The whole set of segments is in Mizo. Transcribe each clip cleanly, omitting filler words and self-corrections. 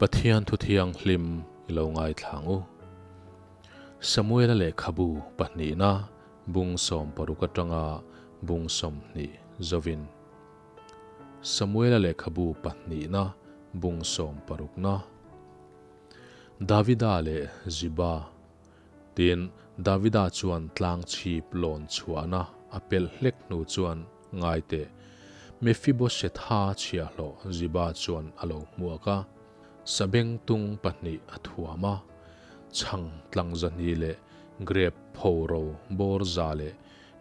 Pathian thu thianghlim i lo ngaithla ang u. Samuela lehkhabu pahnihna bung 60 atanga bung 20 zovin. Samuela lehkhabu pahnihna bung 60na. Davida leh Ziba. Tin, Davida chuan tlang chhip lawn chhuahna a pelh hlek hnu chuan ngai teh. Mephibosetha chhiahhlawh Ziba chuan a lo hmuak a, sabeng tung pahnih a thuam a, chhang tlang zahnih leh grep phoro bawr za leh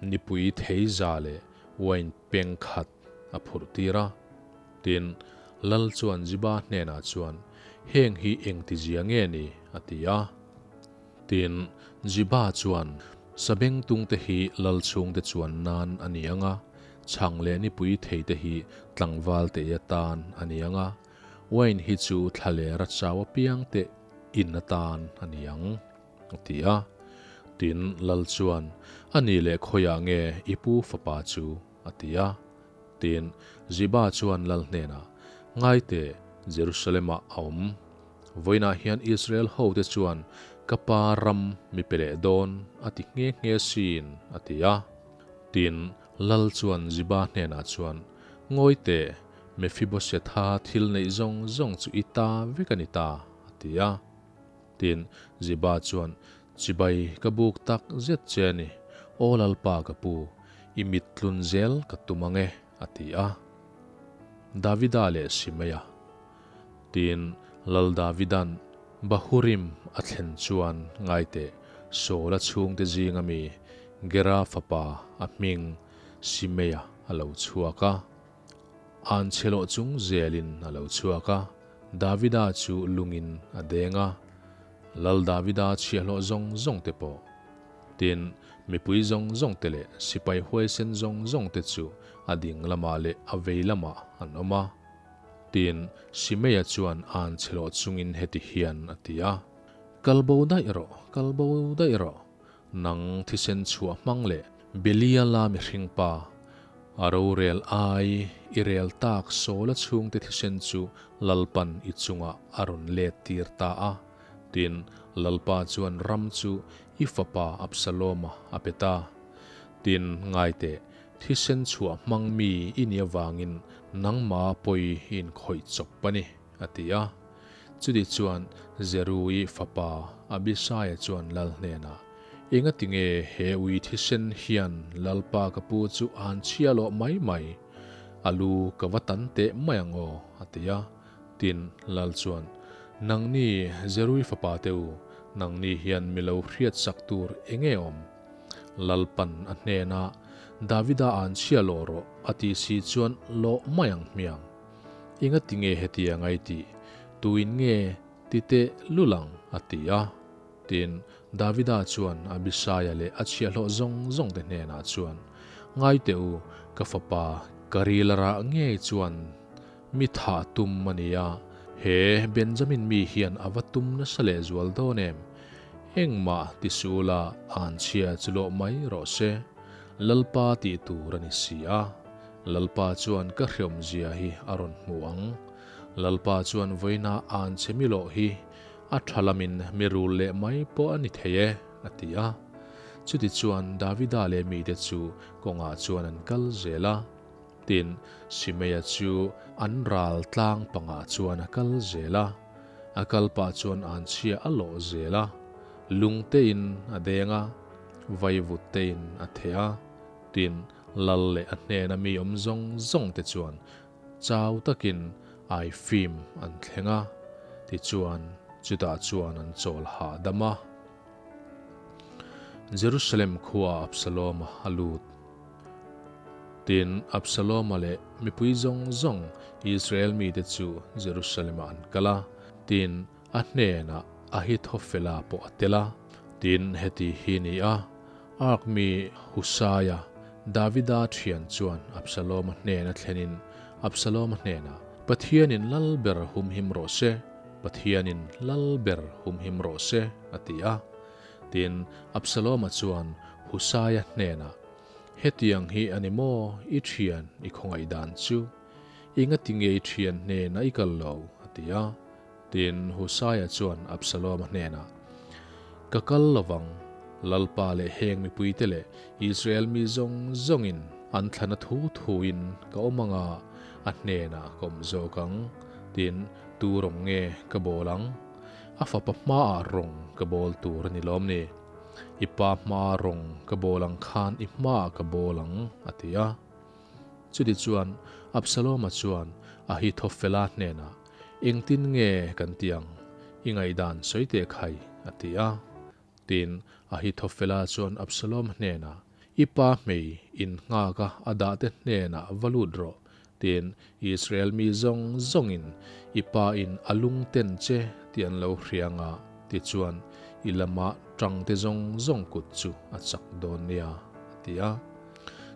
nipui thei za leh uain peng khat a phurh tir a. Tin, Lal chuan Ziba hnenah chuan, Heng hi engtizia nge ni? a ti a. Tin, Ziba chuan, Sabeng tungte hi lal chhungte chuan nan a ni ang a, chhang leh nipui theite hi tlangval te atan a ni ang a, uain hi chu thlalera chau apiangte in atan a ni ang, a ti a. Tin, lal chuan, A ni leh khawiah nge i pu fapa chu? a ti a. Tin, Ziba chuan lal hnenah, Ngaite, Jerusalem-ah a awm. Vawiinah hian Israel hote chuan ka pa ram mi pe leh dawn a ti nghe nghe sin, a ti a. Tin, lal chuan Ziba hnenah chuan, Ngawi teh, Mephibosetha thil neih zawng zawng chu i ta vek a ni ta, a ti a. Tin, Ziba chuan, Chibai ka buk tak zet che a ni, Aw Lalpa ka pu, i mit tlun zel ka tum ang e, a ti a. Davida leh Simeia. Tin, Lal Davida'n Bahurim a thlen chuan ngai teh, Saula chhungte zinga mi Gera fapa a hming Simeia a lo chhuak a. An chhe loh chung zelin a lo chhuak a, Davida chu lungin a deng a. Lal Davida chhiahhlawh zawng zawng te pawh. Tin, mipui zawng zawng te leh sipai huaisen zawng zawng te chu a ding lamah leh a vei lamah an awm a. Tin, Simeia chuan an chhe loh chungin heti hian a ti a, Kal bo daih rawh, kal bo daih rawh, nang thisen chhuah hmang leh Beliala mihring pa, a rorel ai i rel tak Saula chhungte thisen chu Lalpan i chungah a rawn let tir ta a. Tin, Lalpa chuan ram chu i fapa Absaloma a pe ta. Tin, ngai teh, thisen chhuah hmang mi i nih avangin nangma pawi i inkhawih chawp a ni, a ti a. Chuti chuan Zerui fapa Abisaia chuan lal hnenah, Engati nge he ui thisen hian Lalpa ka pu chu an chhia loh mai mai? A lu ka va tan teh mai ang aw, a ti a. Tin, lal chuan, Nangni Zerui fapa te u, nangni hian mi lo hriat sak tur enge awm? Lalpan a hnenah, Davida an chhia lawh rawh, a ti si chuan lawh mai ang hmiang. Engati nge hetiang ai tih? Tuin nge ti teh lul ang? a ti a. Tin, Davida chuan Abisaia leh a chhiahhlawh zawng zawng te hnenah chuan, Ngai teh u, ka fapa ka ril a rah ngei chuan mi thah tum a ni a, he Benjamin mi hian a va tum nasa leh zual dawn em? Engmah ti suh ula anchhia chu lawh mai rawh se, Lalpa tih tur a ni si a. Lalpa chuan ka hreawmzia hi a rawn hmu ang. Lalpa chuan vawiina anchhe mi lawh hi a tha lamin mi rul leh mai pawh a ni thei e, a ti a. Chutichuan Davida leh mite chu kawngah chuan an kal zel a. Tin, Simeia chu an ral tlang pangah chuan a kal zel a, a kal pah chuan anchhia a lawh zel a, lung tein a deng a, vaivut tein a theh a. Tin, lal leh a hnena mi awm zawng zawng te chuan chau takin Aifim an thleng a, tichuan chutah chuan an chawl hahdam a. Jerusalem khuaah Absalom-a a lut. Tin, Absalom-a leh mipui zawng zawng Israel mite chu Jerusalem-ah an kal a, tin, a hnenah Ahithophela pawh a tel a. Tin, heti hi ni a, Ark mi Husaia, Davida thian chuan Absalom-a hnena thlenin Absalom-a hnenah, Pathianin lal ber humhim rawh se, Pathianin lal ber humhim rawh se, a ti a. Tin, Absalom-a chuan Husaia hnenah, Hetiang hi a ni maw i thian i khawngaih dan chu? Engati nge i thian hnenah i kal lo? a ti a. Tin, Husaia chuan Absaloma hnenah, Ka kal lovang, Lalpa leh heng mipuite leh Israel mi zawng zawngin an thlana thu thuin ka awm anga a hnenah ka awm zawk ang. Tin, tu rawng nge ka bawl ang? A fapa hmaah rawng ka bawl tur a ni lawm ni? I pa hmaa rawng ka bawl ang khan i hmaah ka bawl ang, a ti a. Chutichuan, Absaloma chuan Ahithophela hnenah, Engtin nge kan ti ang? I ngaihdan sawi teh khai, a ti a. Tin, Ahithophela chuan Absalom hnenah, I pa hmei in nghaka a dahte hnenah va lut rawh, tin, Israel mi zawng zawngin i pa in a lung ten che tih an lo hria anga, tichuan i lama tangte zawng zawng kut chu a chak dawn nia, a ti a.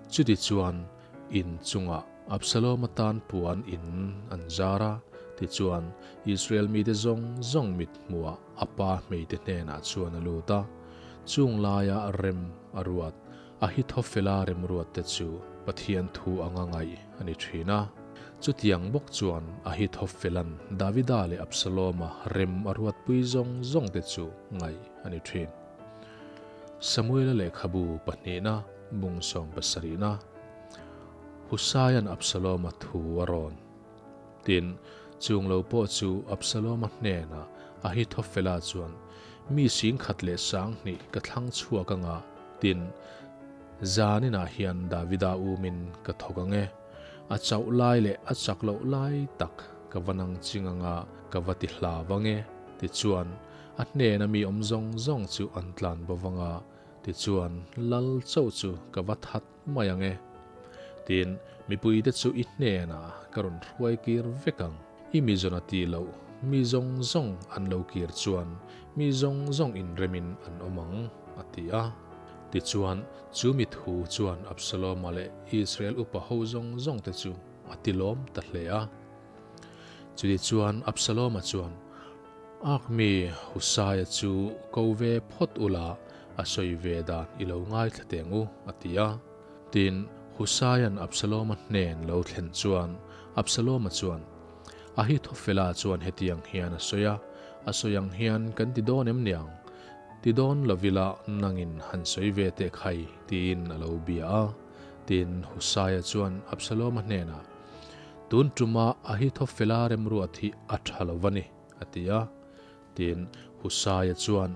Chutichuan in chungah Absalom atan puan in an zar a, tichuan Israel mite zawng zawng mit hmuhah a pa hmeite hnenah chuan a lut a, chung laia rem a ruat, Ahithophela remruatte chu Pathian thu anga ngaih a ni thin a. Chutiang bawk chuan Ahithophelan Davida leh Absaloma rem a ruatpui zawng zawngte chu ngaih a ni thin. Samuela lehkhabu pahnihna bung sawmpasarihna Husaia'n Absaloma thu a rawn. Tin, chung lo pawh chu Absaloma hnenah Ahithophela chuan, Mi 10,000 leh 2000 ka thlang chhuak anga, tin, zaninah hian Davida umin ka thawk ang e. A chauh lai leh a chak loh lai tak ka va nang ching anga ka va ti hlau ang e. Tichuan, a hnena mi awm zawng zawng chu an tlan bo vang a, tichuan lal chauh chu ka va that mai ang e. Tin, mipuite chu i hnenah ka rawn hruai kir vek ang. I mi zawn a tih loh, mi zawng zawng an lo kir chuan mi zawng zawng inremin an awm ang, a ti a. Tichuan, chu mi thu chuan Absaloma leh Israel upa ho zawng zawngte chu a tilawm ta hle a. Chutichuan Absaloma chuan, Ak mi Husaia chu ko ve phawt ula, a sawi ve dan i lo ngaithla teng u, a ti a. Tin, Husaia'n Absaloma hnen lo thlen chuan, Absaloma chuan, Ahithophela chuan hetiang hian a sawi a, a sawi ang hian kan ti dawn em niang? Ti dawn lovila nangin han sawi ve teh khai, tiin a lo bia a. Tin, Husaia chuan Absaloma hnenah, Tun tuma Ahithophela remruat hi a tha lo va ni, a ti a. Tin, Husaia chuan,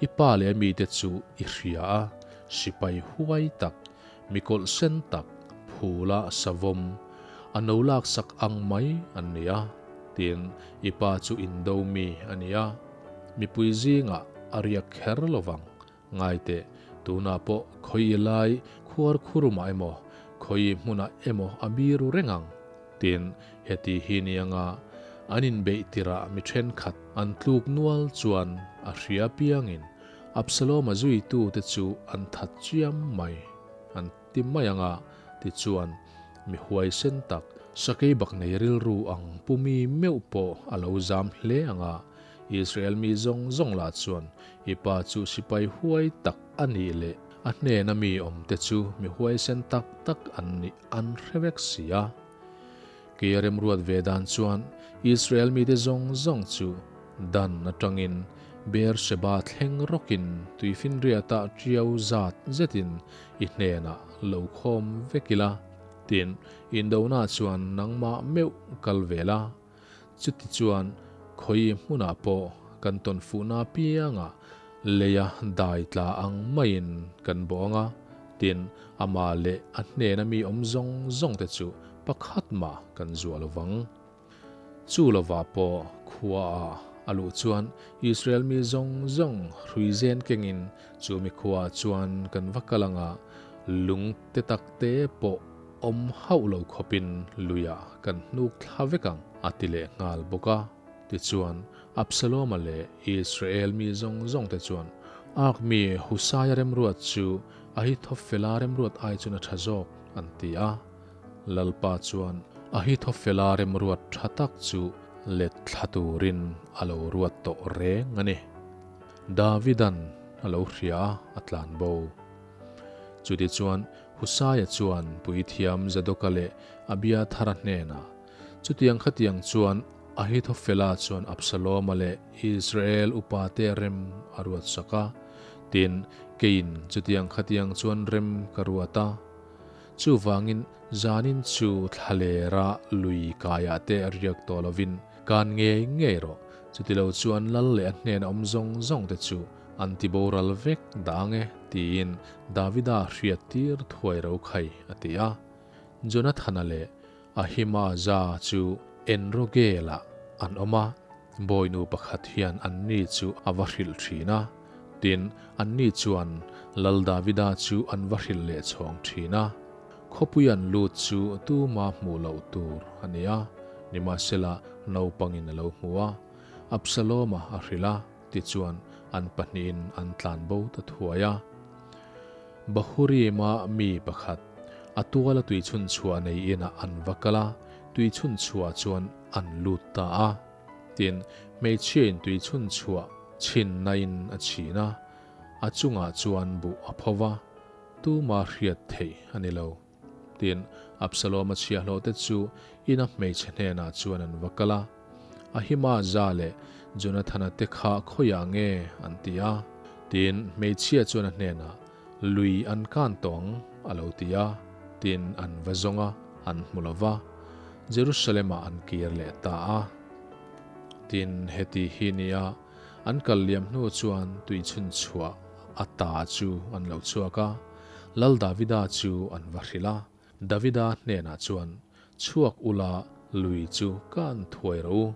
I pa leh a mite chu i hria a, sipai huai tak, mi kawlh sen tak, phula savawm, a no laksak ang mai an ni a. Tin, i pa chu indo mi a ni a, mipui zingah a riak kher lo vang. Ngai teh, tunah pawh khawi lai khuar khurumah emaw, khawi hmunah emaw a biru reng ang. Tin, heti hi ni anga an inbeih tirah mi thenkhat an tluk nual chuan a hria piangin Absalom-a zuitute chu an that chiam mai an ti mai anga tichuan mi huaisen tak sakei bak nei rilru ang pumi meuh pawh a lo zam hle anga Israel mi zawng zawng lah chuan i pa chu sipai huai tak a nih leh a hnena mi awmte chu mi huaisen tak tak an nih an hre vek si a. Kei a remruat ve dan chuan Israel mite zawng zawng chu Dan atangin Beersheba thleng rawkin tuifinriatah tiau zat zetin i hnenah lo khawm vek ila, tin, indona chuan nangmah meuh kal ve la. Chutichuan, khawi hmunah pawh kan tawn fuhna apiangah leia dai tla ang maiin kan bawh ang a, tin, amah leh a hnena mi awm zawng zawngte chu pakhat mah kan zuah lo vang. Chu lovah pawh khuaah a luh chuan Israel mi zawng zawng hrui zen kengin chu mi khuaah chuan kan va kal ang a, lung te tak te pawh Awm hauh lo khawpin luiah kan hnuk thla vek ang, a ti leh nghal bawk a. Tichuan, Absaloma leh Israel mi zawng zawngte chuan Ak mi Husaia remruat chu Ahithophela remruat ai chuan a tha zawk, an ti a. Lalpa chuan Ahithophela remruat tha tak chu let thla turin a lo ruat tawh reng a ni. Davidan a lo hria a, a tlan bo. Chutichuan, Husaia chuan puithiam Zadoka leh Abiathara hnenah, Chutiang khatiang chuan Ahithophela chuan Absaloma leh Israel upate rem a ruatsak a, tin, keiin chutiang khatiang chuan rem ka ruat a. Chuvangin zanin chu thlalera lui kaiah te riak tawh lovin kan ngei ngei rawh, chutilo chuan lal leh a hnena awm zawng zawng te chu an ti boral vek dah ang e, tiin Davida hriat tir thuai ro khai a ti a. Jonathana leh Ahimaza chu Enrogel-ah an awm a, bawinu pakhat hian anni chu a va hrilh thin a. Tin, anni chuan Lal Davida chu an va hrilh leh chhawng thin a. Khawpui an lut chu tuma hmuh loh tur a ni a, nimahsela naupangin a lo hmu a. Absaloma a hrilh a, tichuan an pahnihin an tlan bo ta thuai a. Bahurima mi pakhat, a tuala tuichhun chhuah nei inah an va kal a, tuichhun chhuah chuan an lut ta a. Tin, hmeichhiain tuichhun chhuah chhinnain a chhin a, a chungah chuan buh a pho va, tuma hriat theih a ni lo. Tin, Absaloma chhiahhlawhte chu ina hmeichhe hnenah chuan an va kal a, Ahimaza leh Jonathana te kha khawiah nge an ti a? Tin, hmeichhia chuan a hnenah, Lui an kan tawh ang, a lo ti a. Tin, an va zawng a, an hmu lo va, Jerusalem-ah an kir leh ta a. Tin, heti hi nia an kal liam hnu chuan tui chhun chhuah a ta chu an lo chhuak a, Lal Davida chu an va hrilh a. Davida hnenah chuan, Chhuak ula, lui chu ka an thuai rawh u.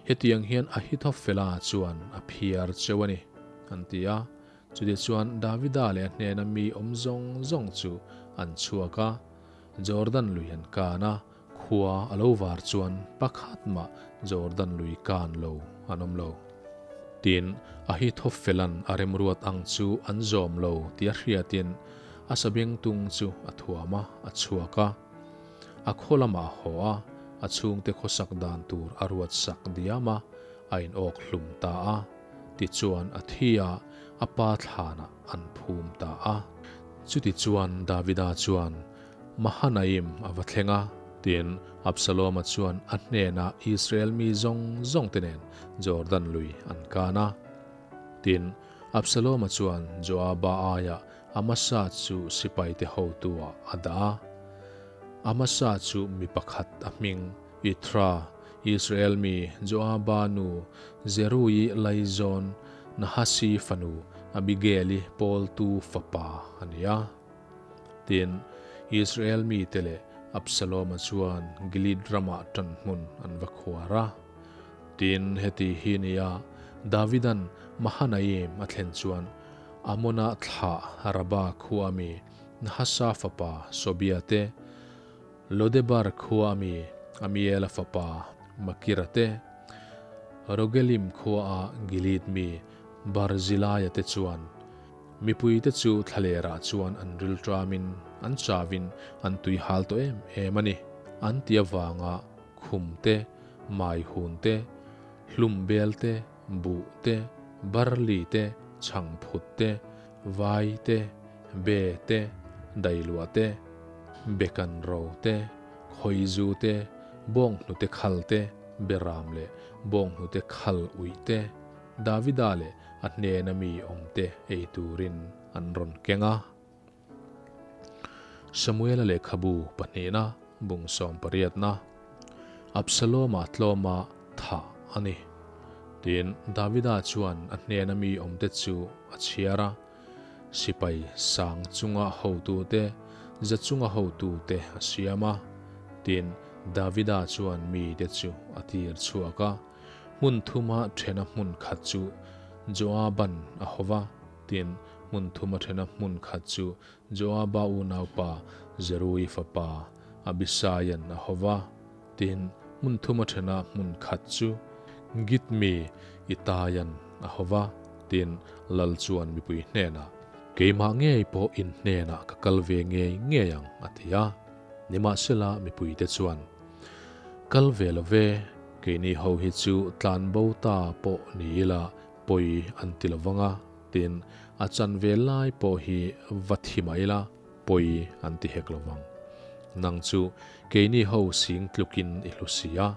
Hetiang hian Ahithophela chuan a phiar cheu a ni, an ti a. Chutichuan Davida leh a hnena mi awm zawng zawng chu an chhuak a, Jordan lui an kan a, khua a lo var chuan pakhat mah Jordan lui kan lo an awm lo. Tin, Ahithophelan a remruat ang chu an zawm lo tia hriatin a sabengtung chu a thuam a, a chhuak a. A khaw lamah a haw a, a chhungte khawsak dan tur a ruat sak diam a, a inawk hlum ta a. Tichuan a thi a, a pa thlanah an phum ta a. Chutichuan Davida chuan Mahanaim a va thleng a, tin, Absaloma chuan a hnenah Israel mi zawng zawngte nen Jordan lui an kan a. Tin, Absaloma chuan Joaba aiah Amasa chu sipaite hotuah a dah a. Amasa chu mi pakhat a hming Ithra, Israel mi Joaba nu Zeruii laizawn Nahasi fanu Abigaili pawltu fapa a ni a. Tin, Israel mite leh Absaloma chuan Gilead ramah ṭan hmun an va khuar a. Tin, heti hi nia Davidan Mahanaim a thlen chuan Amona thlah Raba khua mi Nahasa fapa Sobia te, Lodebar khua mi Amiela fapa Makira te, Rogelim khua-a Gilead mi Barzilaia te chuan Mipuite chu thlalerah chuan an rilṭamin, an chavin an tui hal tawh em em a ni. An ti avanga khum te, mai hun te, hlum bel te, buh te, barli te, chhangphut te, vai te, be te, dailuah te, bekan ro te, khawizu te, bawnghnute khal te, beram leh bawnghnute khal uih te, Davida leh a hnena mi awmte ei turin an rawn keng a. Samuela lehkhabu pahnihna bung sawm pariatna, Absaloma tlawma thah a ni. Tin, Davida chuan a hnena mi awmte chu a chhiar a, sipai sang chunga hotute, za chunga hotute a siam a. Tin, Davida chuan mite chu a tir chhuak a. Hmun thuma thena hmun khat chu Joaban a haw va, tin, hmun thuma thena hmun khat chu Joaba unaupa Zerui fapa Abisaian a haw va, tin, hmun thuma thena hmun khat chu Gitmi Itaian a haw va, tin, lal chuan mipui hnenah, Keimah ngei pawh in hnenah ka kal ve ngei ngei ang, a ti a. Nimahsela mipuite chuan, Kal ve lo ve, keini ho hi chu tlan bo ta pawh ni ila pawi an ti lo vang a, tin, a chan ve lai pawh hi va thi mah ila pawi an ti hek lo vang. Nang chu keini ho sing tlukin i hlu si a.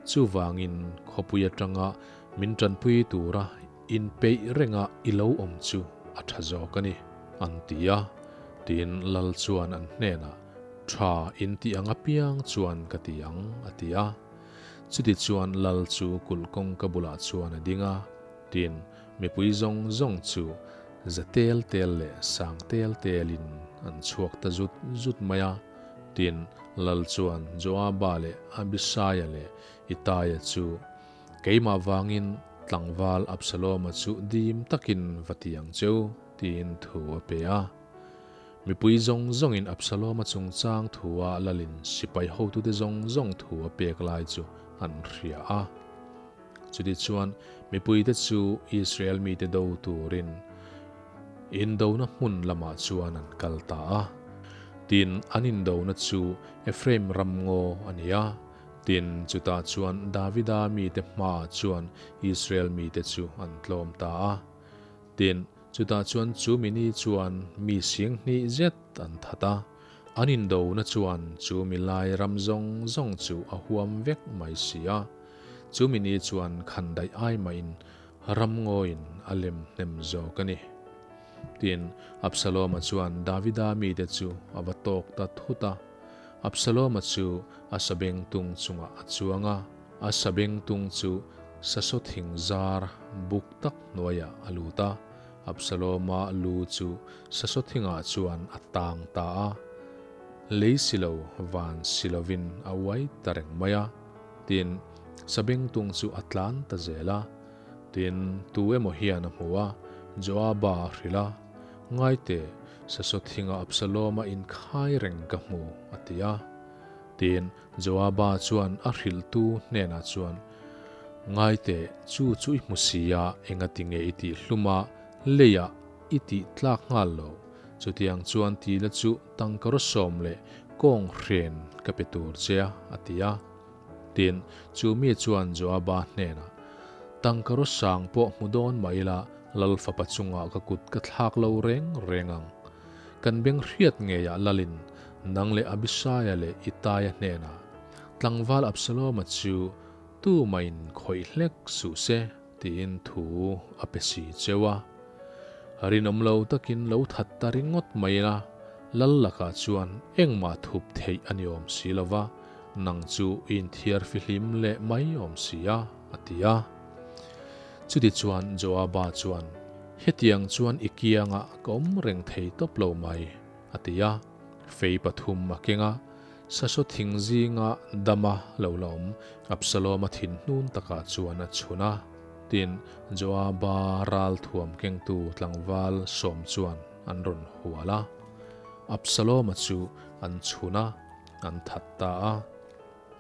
Chuvangin khawpui atanga min tanpui tura inpeih renga i lo awm chu a tha zawk a ni, an ti a. Tin, lal chuan an hnenah, Tha in tih ang apiang chuan ka ti ang, a ti a. Chutichuan lal chu kulh kawngka bulah chuan a ding a. Tin, mipui zawng zawng chu za tel tel leh sang tel telin an chhuak ta zut zut mai a. Tin, lal chuan Joaba leh Abisaia leh Itaia chu, Keimah vangin tlangval Absaloma chu dim takin va ti ang cheu, tiin thu a pe a. Mipui zawng zawngin Absaloma chungchang thua lalin sipai hotute zawng zawng thu a pek lai chu an hria a. Chutichuan, mipuite chu Israel mite do turin indona hmun lamah chuan an kal ta a. Tin, an indona chu Ephraim ram ngaw a ni a. Tin, chutah chuan Davida mite hmaah chuan Israel mite chu an tlawm ta a. Tin, chutah chuan chu mini chuan mi singhnih zet an that a. An indona chuan chu mi lai ram zawng zawng chu a huam vek mai si a. Chu mi ni chuan khan daih ai mahin ramngawiin a lem hnem zawk a ni. Tin, Absaloma chuan Davida mite chu a va tawk ta thut a. Absaloma chu a sabengtung chungah a chuang a, a sabengtung chu sasaw thing zar buk tak hnuaiah a lut a. Absaloma lu chu sasaw thingah chuan a tang ta a, lei si lo van si lovin a uai ta reng mai a. Tin, sabengtung chu a tlan ta zel a. Tin, tu emaw hian a hmu a, Joaba a hrilh a, Ngaite, sasaw thinga Absaloma inkhai reng ka hmu, a ti a. Tin, Joaba chuan a hrilhtu hnenah chuan, Ngaite, chu chu i hmu si a, engati nge i tih hlum a, leiah i tih tlak nghal lo? Chutiang chuan tila chu tangkaraw sawm leh kawng hren ka pe tur che a, a ti a. Tin, chu mi chuan Joaba hnenah, Tangkaraw sang pawh hmu dawn mah ila, lal fapa chungah ka kut ka thlak lo reng reng ang. Kan beng hriat ngeiah lalin nang leh Abisaia leh Itaia hnenah, Tlangval Absaloma chu tumahin khawih hlek suh se, tiin thu a pe si cheu a. Rinawm lo takin lo that ta ringawt mai ila, lal lakah chuan engmah thup theih a ni awm si lo va, nang chu i inthiar fihlim leh mai awm si a, a ti a. Chutichuan Joaba chuan, Hetiang chuan i kiangah ka awm reng thei tawp lo mai, a ti a. Fei pathum a keng a, sasaw thing zinga dama lo la awm Absaloma thin hnun takah chuan a chhun a. Tin, Joaba ral thuam kengtu tlangval sawm chuan an rawn hual a. Absaloma chu an chhun a, an that ta a.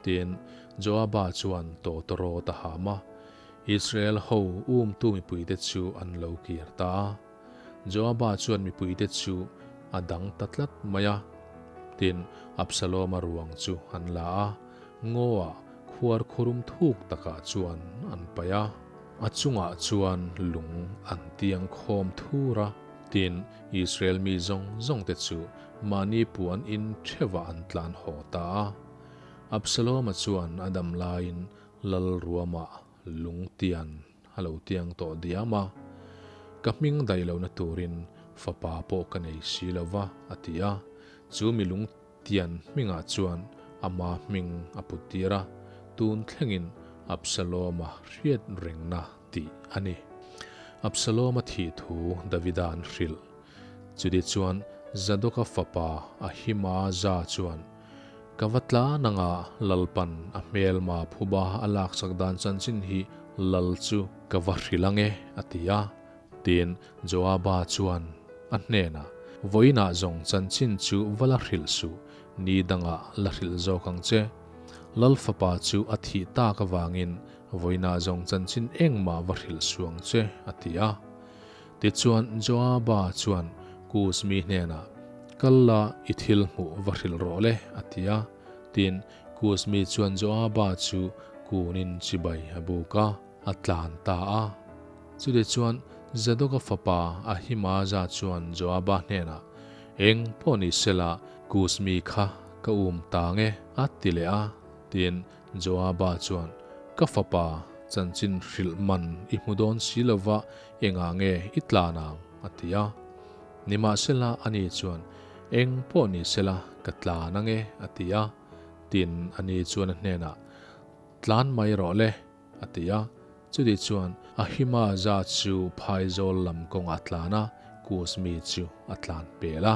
Tin, Joaba chuan tawtawrawt a ham a, Israel ho umtu mipuite chu an lo kir ta a. Joaba chuan mipuite chu a dang ta tlat mai a. Tin, Absaloma ruang chu an la a, ngaw-ah khuar khurum thuk takah chuan an paih a. A chungah chuan lung an tiang khawm thur a. Tin, Israel mi zawng zawngte chu mahni puan in theuhah an tlan haw ta a. Absaloma chuan a dam laiin lal ruamah lung tian a lo tiang tawh diam a, Ka hming daih lohna turin fapa pawh ka nei si lo va, a ti a. Chu mi lung tian hmingah chuan ama hming a put tir a, tun thlengin Absaloma hriat rengna tih a ni. Absaloma thih thu Davida an hrilh. Chutichuan Zadoka fapa Ahimaza chuan, Ka va tlan anga Lalpan a hmelma phuba a laksak dan chanchin hi Lal chu ka va hrilh ang e, a ti a. Tin, Joaba chuan a hnenah, Vawiinah zawng chanchin chu va la hrilh suh, ni dangah la hrilh zawk ang che. Lal fapa chu a thih tak avangin vawiinah zawng chanchin engmah va hrilh suh ang che, a ti a. Tichuan Joaba chuan Kus mi hnenah, Kal la, i thil hmuh va hrilh rawh le, a ti a. Tin, Kus mi chuan Joaba chu kunin chibai a buk a, a tlan ta a. Chutichuan Zadoka fapa Ahimaza chuan Joaba hnenah, Eng pawh ni sela, Kus mi kha ka um ta nge, a ti leh a. Tin, Joaba chuan, Ka fapa, chanchin hrilh man i hmu dawn si lova engah nge i tlan ang? a ti a. Nimahsela ani chuan, Eng pawh ni sela ka tlan ange, a ti a. Tin, ani chuan a hnenah, Tlan mai rawh le, a ti a. Chuti chuan Ahimaza chu phaizawl lam kawngah a tlan a, Kus mi chu a tlan pel a.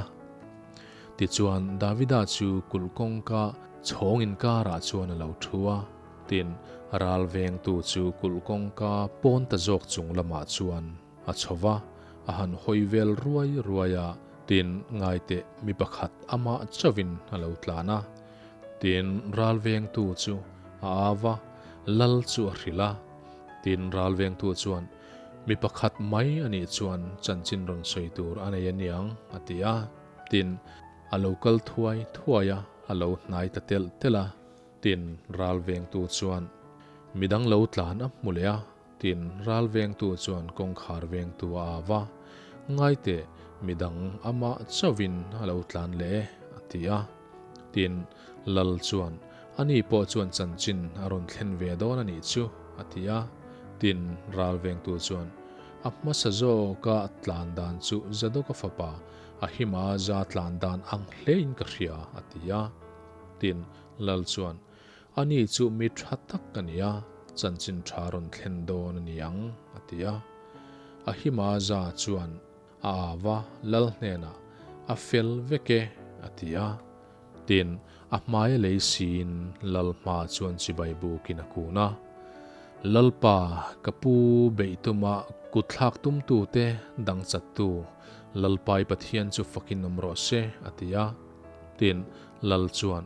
Tichuan Davida chu kulh kawngka chhawng inkarah chuan a lo thu a. Tin, ral vengtu chu kulh kawngka pawn ta zawk chung lamah chuan a chho va, a han hawi vel ruai ruai a. Tin, ngaiteh mi pakhat amah chauhin a lo tlan a. Tin, ral vengtu chu a au va, lal chu a hrilh a. Tin, ral vengtu chuan, Mi pakhat mai a nih chuan chanchin rawn sawi tur a nei aniang, a ti a. Tin, a lo kal thuai thuai a, a lo hnai ta telh telh a. Tin, ral vengtu chuan, Mi dang lo tlan a hmu leh a. Tin, ral vengtu chuan kawngkhar vengtu a au a, Ngaiteh, mi dang amah chauhin a lo tlan leh e, a ti a. Tin, Lal chuan, Ani pawh chuan chanchin a rawn thlen ve dawn a nih chu, a ti a. Tin, ral vengtu chuan, A hmasa zawka tlan dan chu Zadoka fapa Ahimaza tlan dan ang hlein ka hria, a ti a. Tin, Lal chuan, Ani chu mi tha tak a ni a, chanchin tha rawn thlen dawn a ni ang, a ti a. Ahimaza chuan, A au a, lal hnenah, A fel vek e, a ti a. Tin, a hmaia lei siin lal hma chuan chibai bukin a kun a. Lalpa, ka pu beih tuma kut thlak tumtute dang chattu, Lalpai Pathian chu fakin awm rawh se, a ti a. Tin, lal chuan,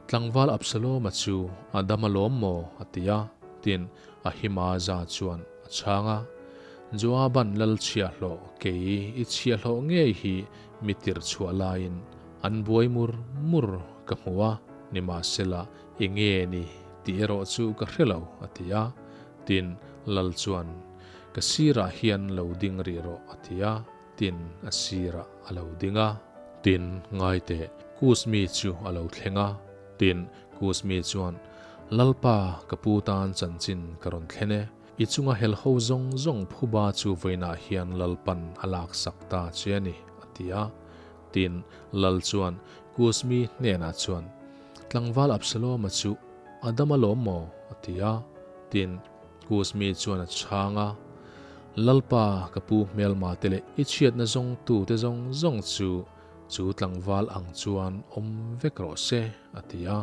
Tlangval Absaloma chu a dam alawm maw? a ti a. Tin, Ahimaza chuan a chhang a, Joaban lal chhiahhlawh kei i chhiahhlawh ngei hi mi tirh chhuah laiin an buai mur mur ka hmu a, nimahsela i nge ni tih erawh chu ka hre lo, a ti a. Tin, lal chuan, Ka sirah hian lo ding rih rawh, a ti a. Tin, a sirah a lo ding a. Tin, ngaiteh, Kus mi chu a lo thleng a. Tin, Kus mi chuan, Lalpa, ka pu tan chanchin ka rawn thlen e. I chunga hel ho zawng zawng phuba chu vawiinah hian Lalpan a laksak ta che a ni, a ti a. Tin, Lal chuan Kus mi hnenah chuan, Tlangval Absaloma chu a dam alawm maw? a ti a. Tin, Kus mi chuan a chhang a, Lalpa, ka pu hmelma te leh i chhiatna zawngtute zawng zawng chu chu tlangval ang chuan awm vek rawh se, a ti a.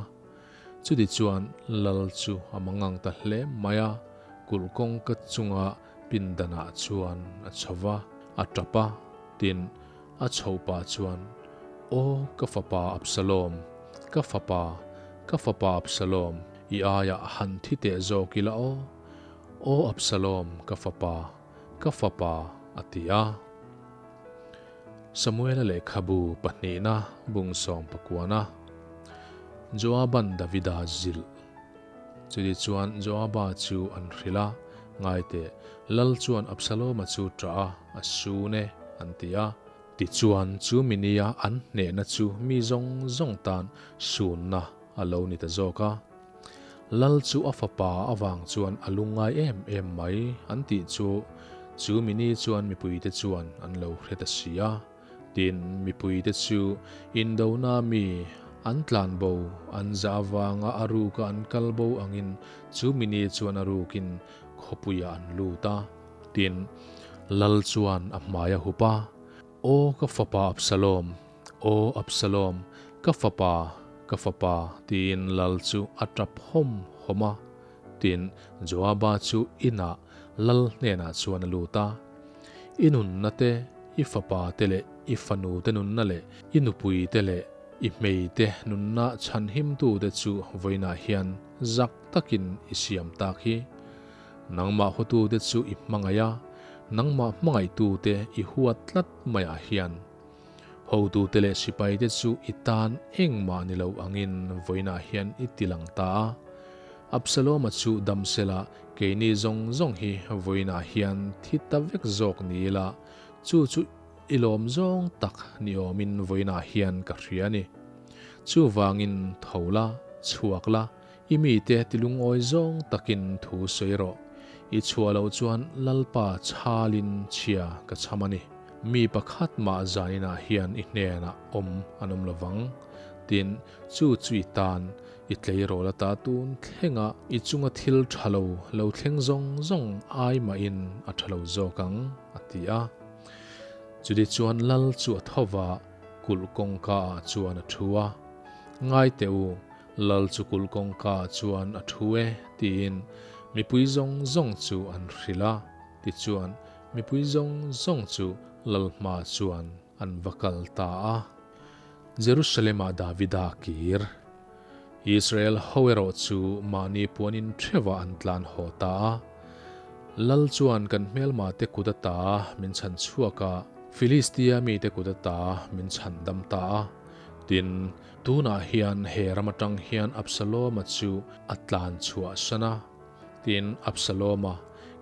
Chuti chuan Lal chu a mangang ta hle mai a, kulh kawngka chunga pindanah chuan a chho va, a tap a, tin, a chhoh pah chuan, Aw ka fapa Absalom, ka fapa, ka fapa Absalom, i aiah han thi teh zawk ila aw, aw Absalom, ka fapa, ka fapa, a ti a. Samuela lehkhabu pahnihna bungsawm pakuana Joaban Davida zilh. Chutichuan chuan Joaba chu an hrilh a, Ngaiteh, lal chuan Absaloma chu ṭah a, a sun e, an ti a. Tichuan, chu minia an hnehna chu mi zawng zawng tan sunna a lo ni ta zawk a. Lal chu a fapa avang chuan a lungngai em em mai an tih chu chu mini chuan mipuite chuan an lo hre ta si a. Tin, mipuite chu indona mi an tlan bo, an zah avanga a ruka an kal bo angin chu mini chuan a rukin khawpuiah an lut a. Tin, Lal chuan a hmai a hup a, Aw ka fapa Absalom! Aw Absalom, ka fapa, ka fapa, tiin lal chu a tap hawm hawm a. Tin, Joaba chu inah lal hnenah chuan a lut a, I nunna te, i fapa te leh i fanu te nunna leh i nupui te leh i hmei te nunna chhanhimtute chu vawiinah hian zak takin i siam tak hi. Nangmah hawtute chu i hmangaih a, nangmah hmangaihtute i huat tlat maiah hian. Hotute leh sipaite chu i tan engmah ni lo angin vawiinah hian i ti lang ta a. Absaloma chu dam sela keini zawng zawng hi vawiinah hian thi ta vek zawk ni ila, chu chu i lawm zawng tak ni awmin vawiinah hian ka hria a ni. Chuvangin tho la, chhuak la. I mite tilungawi zawng takin thu sawi rawh. I chhuah loh chuan Lalpa chhalin chhia ka chham a ni. Mi pakhat mah zaninah hian i hnenah awm an awm lovang. Tin, chu chu i tan i tleirawl ata tun thlenga i chunga thil tha lo lo thleng zawng zawng ai mahin a tha lo zawk ang, a ti a. Chuti chuan Lal chu a tho va, kulh kawngka ah chuan a thu a. Ngai teh u, Lal chu kulh kawngka ah chuan a thu e, tiin mipui zawng zawng chu an hrilh a. Tichuan, mipui zawng zawng chu Lal hma chuan an va kal ta a. Jerusalem-ah Davida kir. Israel ho erawh chu mahni puanin theuhah an tlan haw ta a. Lal chuan kan hmelmate kut ata min chhan chhuak a, Filistia mite kut ata min chhan dam ta a. Tin, tunah hian he ram atang hian Absaloma chu a tlan chhuah san a. Tin, Absaloma,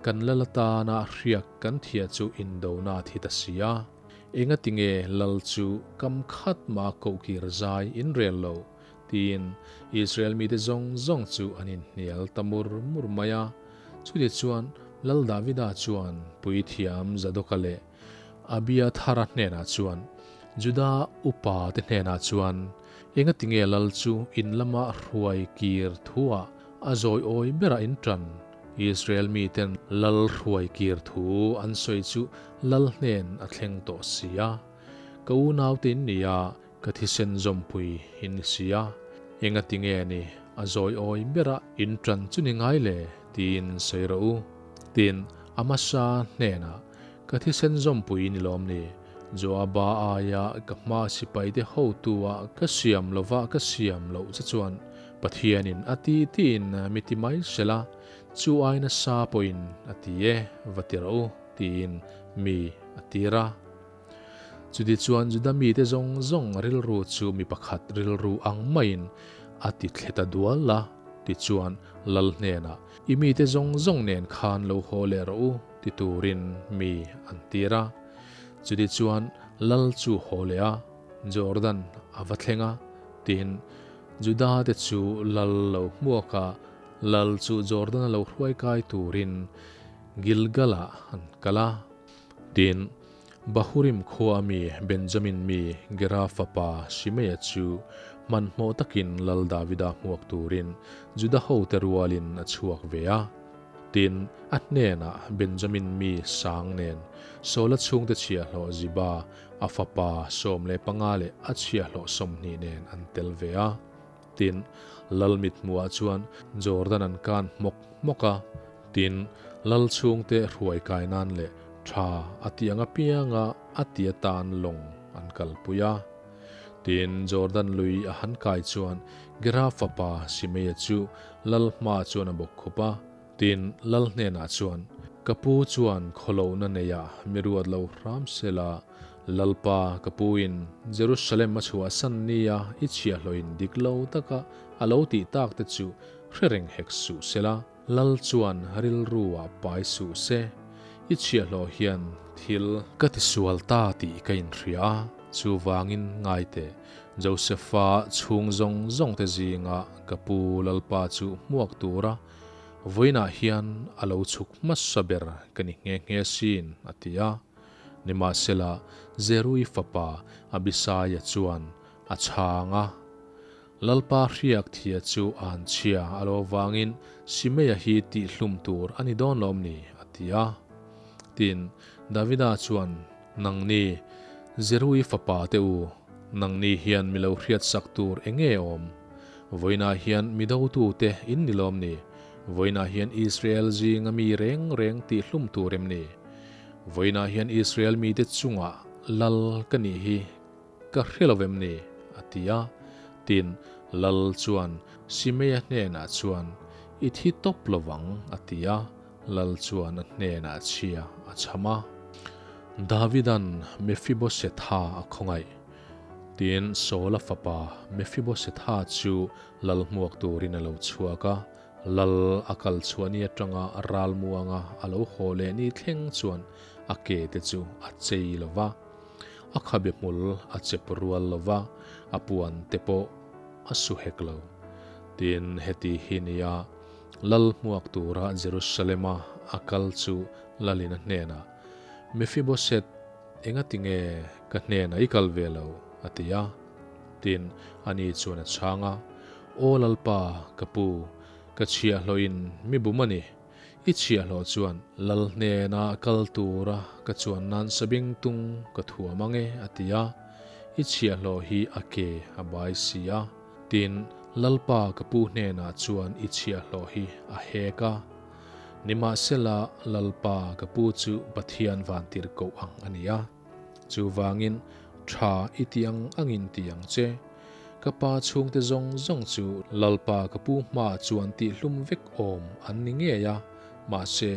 kan lal atana hriak kan thia chu indona a thi ta si a. Engatinge lal chu kam khat mah kohkir zai in rel lo? tiin Israel mite zawng zawng chu an inhnial ta mur mur mai a. Chutichuan, Lal Davida chuan puithiam Zadoka leh Abiathara hnenah chuan, Juda upa te hnenah chuan, Engatinge lal chu in lama hruai kir thuah a zawi awi berah in tan? Israel miten lal hruai kir thu an sawi chu lal hnen a thleng tawh si a. Ka unaute in ni a, ka thisen zawmpui in ni si a. Engati nge ni a zawi awi berah in tan chu ni ngai le? tiin sawi rawh u. Tin, Amasa hnenah, Ka thisen zawmpui ni lawm ni? Joaba aia ka hma sipaite hotu-a ka siam lova ka siam loh che chuan Pathianin a ti tiin mi ti mai sela, chu ai nasa pawhin a ti e, va ti rawh u, tiin mi a tir a. Chuti chuan Juda mite zawng zawng rilru chu mi pakhat rilru ang maiin a ti thle ta dual a, tichuan Lal hnenah, I mite zawng zawng nen khan lo haw leh rawh u, ti turin mi an tir a. Chuti chuan Lal chu haw leh a, Jordan a va thleng a, tin, Juda te chu Lal lo hmuak a, Lal chu Jordan a lo hruai kai turin Gilgal-ah an kal a. Tin, Bahurim khua mi Benjamin mi Gera fapa Shimeia chu hmanhmawh takin Lal Davida hmuak turin Juda hote rualin a chhuak ve a. Tin, a hnenah Benjamin mi sang nen Saula chhungte chhiahhlawh Ziba a fapa 15 leh a chhiahhlawh 20 nen an tel ve a. Tin, Lal mithmuhah chuan Jordan an kan hmawk hmawk a. Tin, Lal chhungte hruai kai nan leh tha a tih ang apianga a ti atan lawng an kalpui a. Tin, Jordan lui a han kai chuan Gera fapa Simeia chu Lal hmaah chuan a bawk khup a. Tin, Lal hnenah chuan, Ka pu chuan khawlohna neiah mi ruat lo hram se la, Lalpa, ka puin Jerusalem a chhuahsan nia i chhiahhlawhin dik lo taka a lo tih tak te chu hre reng hek suh se la, Lal chuan rilru ah pai suh se, i chhiahhlawh hian thil ka tisual ta tih ka inhria a, chuvangin ngai teh, Josefa chhung zawng zawng te zinga ka pu Lalpa chu hmuak tura vawiinah hian a lo chhuk hmasa ber ka ni nghe nghe sin, a ti a. Nimahsela, Zerui fapa Abisaia chuan a chhang a. Lalpa hriak thia chu an chhia a lo vangin Simeia hi tihhlum tur a ni dawn lawm ni? a ti a. Tin, Davida chuan, Nangni, Zerui fapa te u, nangni hian mi lo hriatsak tur eng nge awm? Vawiinah hian mi dotute in ni lawm ni? Vawiinah hian Israel zinga mi reng reng tihhlum tur em ni? Vawiinah hian Israel mite chungah lal ka nih hi Ka hre lo em ni? a ti a. Tin, Lal chuan Simeia hnenah chuan, I thi tawp lo vang, a ti a. Lal chuan a hnenah chhia a chham a. Davida'n Mephibosetha a khawngaih. Tin, Saula fapa Mephibosetha chu lal hmuak turin a lo chhuak a. Lal a kal chhuah ni atanga ralmuanga a lo haw leh ni thleng chuan a ke te chu a chei lo va. A khabe hmul a chep rual lo va, a puan te pawh a su hek lo. Tin, heti hi nia, lal hmuak tura Jerusalema a kal chu lalin a hnenah, Mephibosheth, engati nge ka hnenah i kal ve lo? a ti a. Tin, ani chuan a chhang a, Aw Lalpa, ka pu, ka chhiahhlawhin mi bum a ni. I chhiahhlawh chuan lal hnena kal tura ka chuan nan sabeng tung ka thuam ang e, a ti a. I chhiahhlawh hi a ke a bai si a. Tin, Lalpa ka pu hnenah chuan i chhiahhlawh hi a hek a. Nimahsela, Lalpa ka pu chu Pathian vantirhkoh ang a ni a. Chuvangin, tha i ti ang angin ti ang che. Ka pa chhungte zawng zawng chu Lalpa ka pu hmaah chuan tihhlum vek awm an ni ngei a, mahse,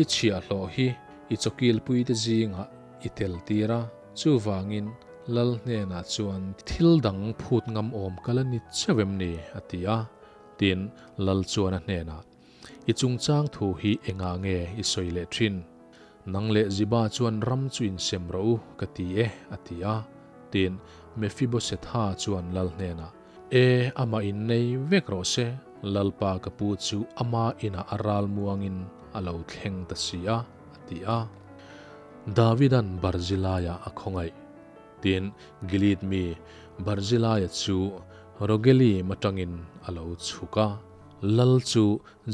i chhiahhlawh hi i chawkilpuite zingah i tel tir a. Chuvangin, Lal hnenah chuan thil dang phut ngam awm ka la ni cheu em ni? a ti a. Tin, Lal chuan a hnenah, I chungchang thu hi engah nge i sawi leh thin? Nang leh Ziba chuan ram chu insem rawh u, ka ti e, a ti a. Tin, Mephibosetha chuan lal hnenah, E, amah innei vek rawh se, Lalpa ka pu chu ama inah a ral muangin a lo thleng ta si a, a ti a. Davidan Barzilaia a khawngaih. Tin, Gilead mi Barzilaia chu Rogelim atangin a lo chhuk a. Lal chu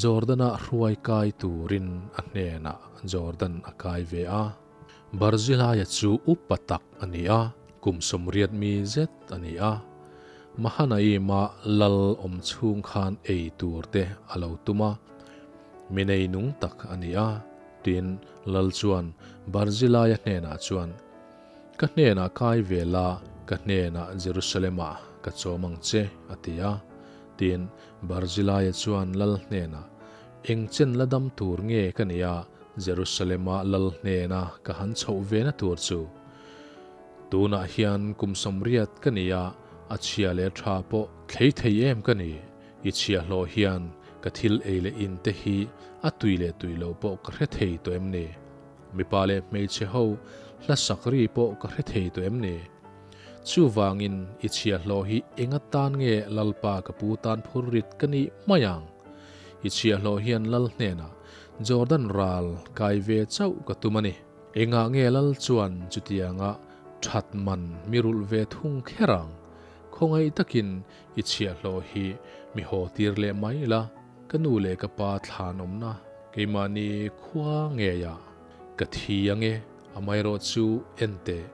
Jordan-ah hruai kai turin a hnenah Jordan a kai ve a. Barzilaia chu upa tak a ni a, kum 80 mi zet a ni a. Mahanaim-a lal awm chhung khan ei tur te a lo tum a, mi nei nung tak a ni a. Tin, lal chuan Barzilaia hnenah chuan, Ka hnenah kai ve la, ka hnenah Jerusalem-ah ka chawm ang che, a ti a. Tin, Barzilaia chuan lal hnenah, Eng chen la dam tur nge ka nih a, Jerusalem-a lal hnena ka han chhoh vena tur chu? Tunah hian kum 80 ka ni a, a chhia leh tha pawh thlei thei em ka ni. I chhiahhlawh hian ka thil ei leh in te hi a tui leh tui lo pawh ka hre thei tawh em ni? Mipa leh hmeichhe ho hla sak ri pawh ka hre thei tawh em ni? Chuvangin i chhiahhlawh hi eng atan nge Lalpa ka pu tan phur rit ka nih mai ang? I chhiahhlawh hian Lal hnenah Jordan ral kai ve chauh ka tum a ni. Engah nge Lal chuan chutianga that man mi rulh ve thung kher ang? Khawngaih takin i chhiahhlawh hi mi haw tir leh mai la, ka nu leh ka pa thlan awmna keimahni khua ngeiah ka thi ange. Amaherawh chu en teh,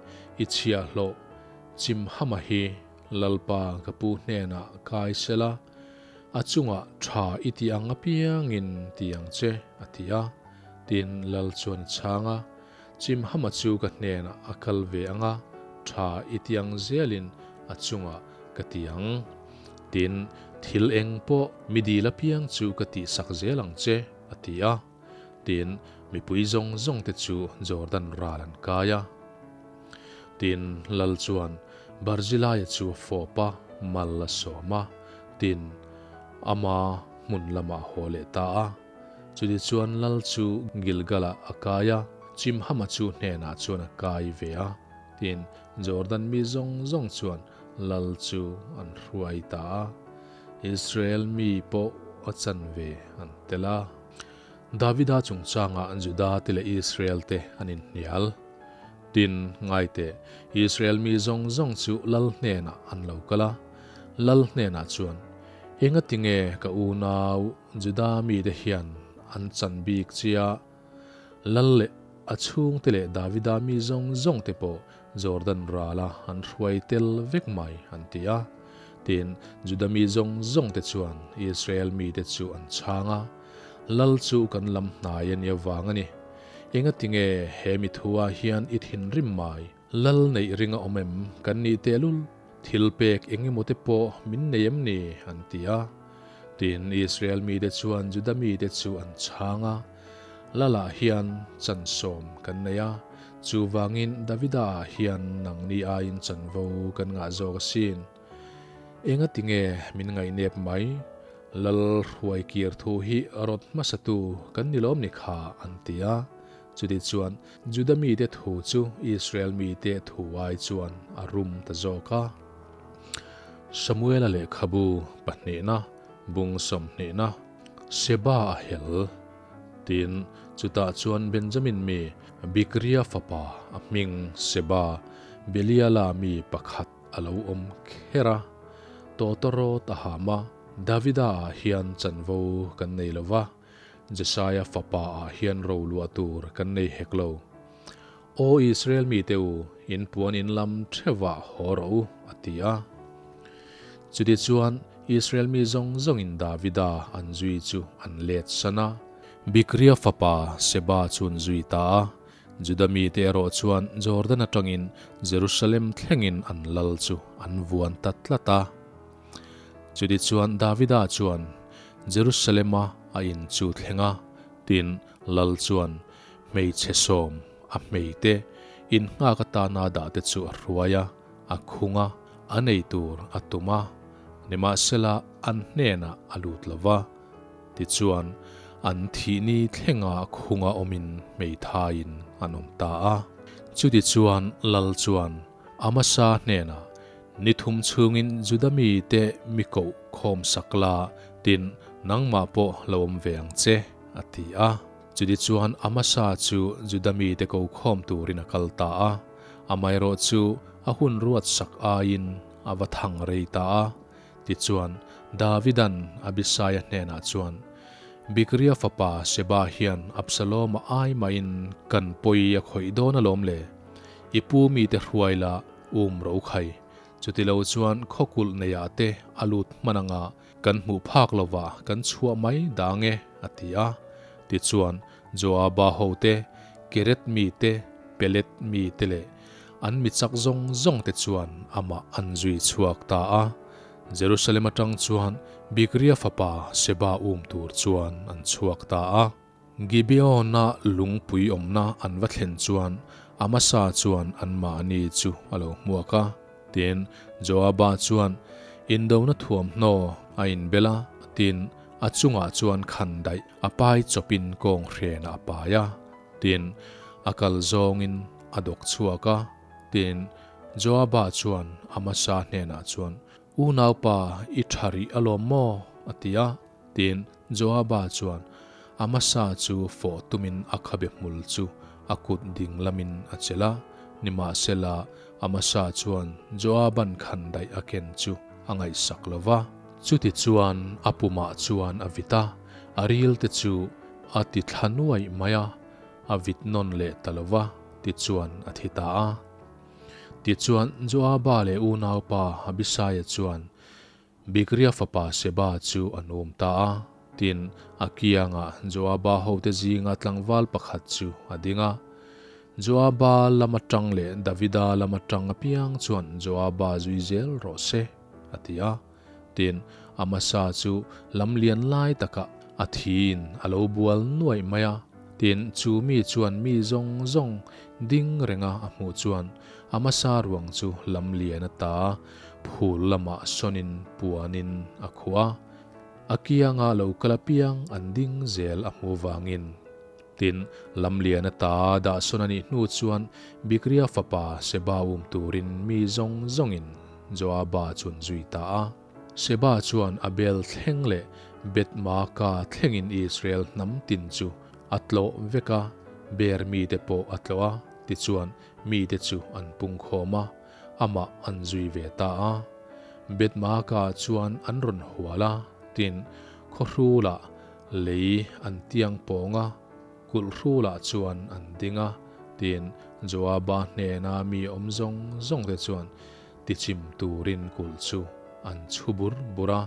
i chhiahhlawh Chimhama hi Lalpa ka pu hnenah kai sela, a chungah tha i ti ang apiangin ti ang che, a ti a. Tin, Lal chuan a chhang a, Chimhama chu ka hnenah a kal ve ang a, tha i ti ang zelin a chungah ka ti ang. Tin, thil eng pawh mi dil apiang chu ka tihsak zel ang che, a ti a. Tin, mipui zawng zawng te chu Jordan ral an kai a. Tin, lal chuan Barzilaia chu a fawp a, mal a sawm a. Tin, ama hmun lamah a haw leh ta a. Chutichuan lal chu Gilgalah a kai a, Chimhama chu hnenah chuan a kai ve a. Tin, Jordan mi zawng zawng chuan lal chu an hruai ta a. Israel mi pawh a chanve an tel a. Davida chungchangah Juda te leh Israel te an inhnial. Tin, ngai teh, Israel mi zawng zawng chu lal hnenah an lo kal a. Lal hnenah chuan, Engati nge ka unau Juda mite hian an chan bik chia? Lal leh a chhungte leh Davida mi zawng zawng te pawh Jordan rala an hruai tel vek mai, an ti a. Tin, Juda mi zawng zawng te chuan Israel mite chu an chhang a, Lal chu kan lam hnai a nia vang a ni. Engati nge he mi thu-ah hian i thinrim mai? Lal neih ring a awm em? Kan nih tehlul thil pek eng emaw te pawh min nei em ni? an ti a. Tin, Israel mite chuan Juda mite chu an chhang a, Lalah hian chansawm kan nei a, chuvangin Davida-ah hian nangni aiin chanvo kan ngah zawk asin. Engati nge min ngaihnep mai? Lal hruai kir thu hi rawt hmasatu kan ni lawm ni kha, an ti a. Chuti chuan Juda mite thu chu Israel mite thu ai chuan a rum ta zawk a. Samuela lehkhabu pahnihna. Bung sawmhnihna, Seba a hel. Tin, chutah chuan Benjamin mi Bikria fapa a hming Seba, Beliala mi pakhat a lo awm kher a. Tawtawrawt a ham a, Davida ah hian chanvo kan nei lo va, Jesaia fapa ah hian ro luah tur kan nei hek lo. Aw Israel mite u, in puan in lam theuhah haw rawh u, a ti a. Chutichuan, Israel mi zawng zawngin Davida an zui chu an let san a. Bikria fapa Seba chu an zui ta a, Juda mite erawh chuan Jordan atangin Jerusalem thlengin an lal chu an vuan ta tlat a. Chutichuan Davida chuan Jerusalema a in chu thleng a, tin, lal chuan Hmeichhe sawm, a hmeite, innghak atana dahte chu a hruai a, a khung a, a nei tur a tum a, nimahsela an hnenah a lut lo va. Tichuan, an thihni thlenga khunga awmin hmeithaiin an awm ta a. Chutichuan Lal chuan Amasa hnenah, Ni thum chhungin Juda mite mi koh khawm sak la, tin, nangmah pawh lo awm ve ang che, a ti a. Chutichuan Amasa chu Juda mite ko khawm turin a kal ta a, amaherawh chu a hun ruat sak aiin a va thang rei ta a. Tichuan, Davidan Abisaia hnenah chuan, Bikria fapa Seba hian Absaloma ai mahin kan pawi a khawih dawn alawm le? I pu mite hruai la um ro khai. Chutilo chuan khawkulh neiah te a lut hman anga Kan hmuh phak lova kan chhuah mai dang e, a ti a. Tichuan, Joaba hote, Keret mite, Pelet mite leh an mi chak zawng zawngte chuan amah an zui chhuak ta a. Jerusalem atang chuan Bikria fapa Seba um tur chuan an chhuak ta a. Gibeon-a lungpui awmna an va thlen chuan Amasa chuan anmahni chu a lo hmuak a. Tin, Joaba chuan indona thuamhnaw a inbel a, tin, a chungah chuan khan daih a pai chawpin kawng hrenah a pai a. Tin, a kal zawngin a dawk chhuak a. Tin, Joaba chuan Amasa hnenah chuan, Unaupa, i tha rih alawm maw? a ti a. Tin, Joaba chuan Amasa chu fawh tumin a khabe hmul chu a kut ding lamin a chelh a, nimahsela Amasa chuan Joaban khandaih a ken chu a ngaihsak lo va. Chutichuan a pumah chuan a vit a, a rilte chu a ti thla nuaih mai a, a vit nawn leh ta lo va, tichuan a thi ta a. Tichuan Joaba leh unaupa Abisaia chuan Bikria fapa Seba chu an um ta a, tin, a kiangah Joaba hote zinga tlangval pakhat chu a ding a. Joaba lam atang leh Davida lam atang apiang chuan Joaba zui zel rawh se, a ti a. Tin, Amasa chu lam lian lai takah a thiin a lo bual nuaih mai a. Tin, chu mi chuan mi zawng zawng ding renga a hmuh chuan Amasa ruang chu lam lian a ta Phul lamah sawnin puanin a khuh a, a kianga lo kal apiang an ding zel a hmuh vangin. Tin, Lamlian ata dah sawn a nih hnu chuan Bikria fapa Seba um turin mi zawng zawngin Joaba chu an zui ta a. Seba chuan Abel thleng leh Beth-maaka thlengin Israel hnam tin chu a tlawh vek a, Ber mite pawh a tlawh a, tichuan mite chu an pungkhawm a. Amah an zui ve ta a. Bethmaaka chuan an rawn hual a, tin, khawhrulah lei an tiang pawng a, kulhrulah chuan an ding a, tin, Joaba hnena mi awm zawng zawngte chuan tichim turin kulh chu an chhu bur bur a.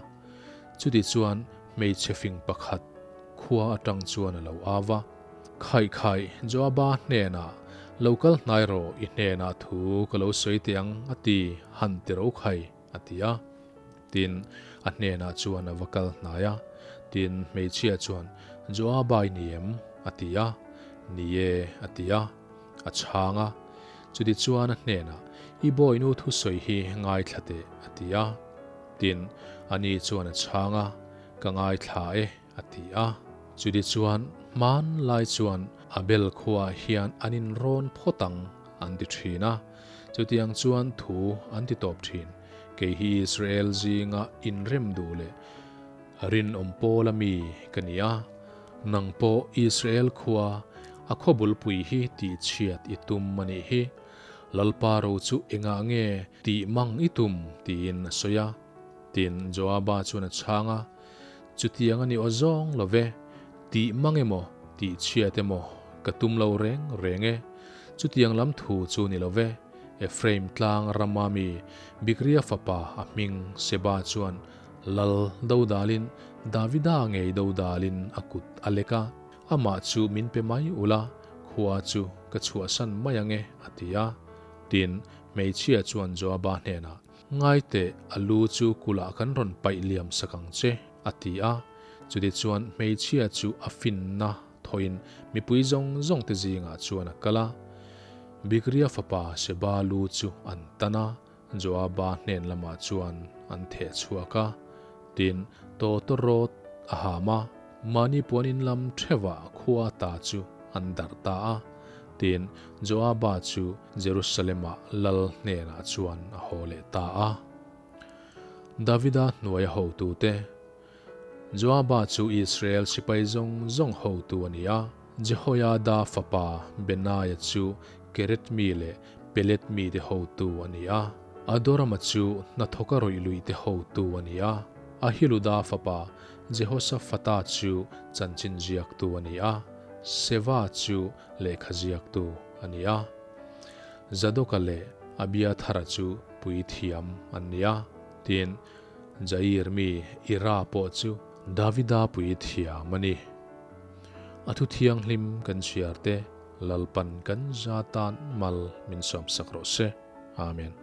Chutichuan hmeichhe fing pakhat khua atang chuan a lo au va. Khaih khaih, Joaba hnenah, Lo kal hnai rawh, i hnenah thu ka lo sawi teh ang, a ti, han ti ro khai, a ti a. Tin, a hnenah chuan a va kal hnai a. Tin, hmeichhia chuan, Joaba i ni em? a ti a. Ni e, a ti a. A chhang a. Chutichuan a hnenah, I bawinu thusawi hi ngaithla teh, a ti a. Tin, ani chuan a chhang a, Ka ngaithla e. A ti a. Chutichuan, hmanlai chuan Abel khuaah hian an inrawn phawt ang an ti thin a. Chutiang chuan thu an ti tawp thin. Kei hi Israel zinga inrem duh leh. Rinawm pawla mi ka ni a, nang pawh Israel khua a khaw bulpui hi tihchhiat i tum a nih hi. Lalpa ro chu engah nge tih mang i tum? tiin a sawi a. Tin, Joaba chuan a chhang a, Chutiang a ni aw zawng lo ve, tih mang emaw, tih chhiat emaw ka tum lo reng reng e. Chutiang lam thu chu ni lo ve. Ephraim tlang rama mi Bikria fapa a hming Seba chuan Lal dodalin Davida ngei dodalin a kut a lek a, Amah chu min pe mai ula, khua chu ka chhuahsan mai ang e, a ti a. Tin, hmeichhia chuan Joaba hnenah, Ngaiteh, a lu chu kulh ah kan rawn paih liam sak ang che, a ti a. Chutichuan hmeichhia chu a finna thawhin mipui zawng zawng te zingah chuan a kal a. Bikria fapa Seba lu chu an tan a, Joaba hnen lamah chuan an theh chhuak a. Tin, tawtawrawt a ham a, mahni puan in lam theuhah khua ta chu an darh ta a. Tin, Joaba chu Jerusalem-ah lal hnenah chuan a haw leh ta a. Davida hnuaia hotute. Joaba chu Israel sipai zawng zawng hotu a ni a. Jehoiada fapa Benaia chu Keret mi leh Pelet mite hotu a ni a. Adorama chu hnathawka rawih luihte hotu a ni a. Ahiluda fapa Jehosaphata chu chanchin ziaktu a ni a. Seva chu lehkha ziaktu a ni a. Zadoka leh Abiathara chu puithiam an ni a. Tin, Jair mi Ira pawh chu Davida puithiam a ni. A thu thianghlim kan chhiar te Lalpan kan za tan mal min sawmsak rawh se. Amen.